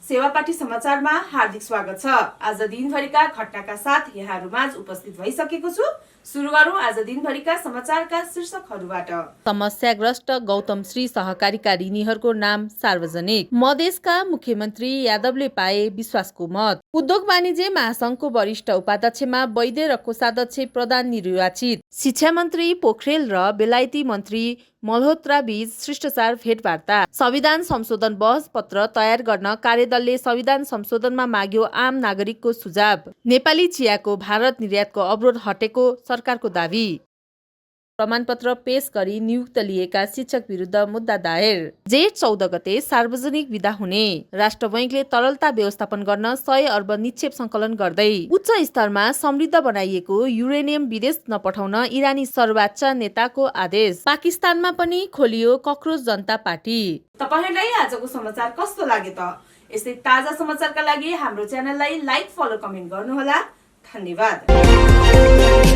सेवापाटी समाचारमा हार्दिक स्वागत छ। आज दिनभरिका घटनाका साथ यहाँहरुमाझ उपस्थित भइसकेको छु। सुरु गरौँ आज दिनभरिका समाचारका शीर्षकहरुबाट। समस्याग्रस्त गौतम श्री सहकारीका ऋणीहरूको नाम सार्वजनिक। मधेसका मुख्यमन्त्री यादवले पाए विश्वासको मत। उद्योग वाणिज्य महासंघको वरिष्ठ उपाध्यक्षमा वैद्य र कोषाध्यक्ष प्रधान निर्वाचित। शिक्षा मन्त्री पोखरेल र बेलायती मन्त्री मल्होत्रा बीच शिष्टाचार भेटवार्ता। संविधान संशोधन बहस पत्र तयार गर्न कार्यदलले संविधान संशोधनमा माग्यो आम नागरिकको सुझाव। नेपाली चियाको भारत निर्यातको अवरोध हटेको सरकारको दावी। प्रमाणपत्र पेश गरी नियुक्त लिएका शिक्षक विरुद्ध मुद्दा दायर। जेठ 14 गते सार्वजनिक विदा हुने। राष्ट्र बैंकले तरलता व्यवस्थापन गर्न 100 अर्ब निक्षेप सङ्कलन गर्दै। उच्च स्तरमा समृद्ध बनाइएको युरेनियम विदेश नपठाउन इरानी सर्वोच्च नेताको आदेश। पाकिस्तानमा पनि खोलियो कक्रोच जनता पार्टी। तपाईहरुलाई आजको समाचार कस्तो लाग्यो त? यस्तै ताजा समाचारका लागि हाम्रो च्यानललाई लाइक, फलो, कमेन्ट गर्नुहोला। धन्यवाद।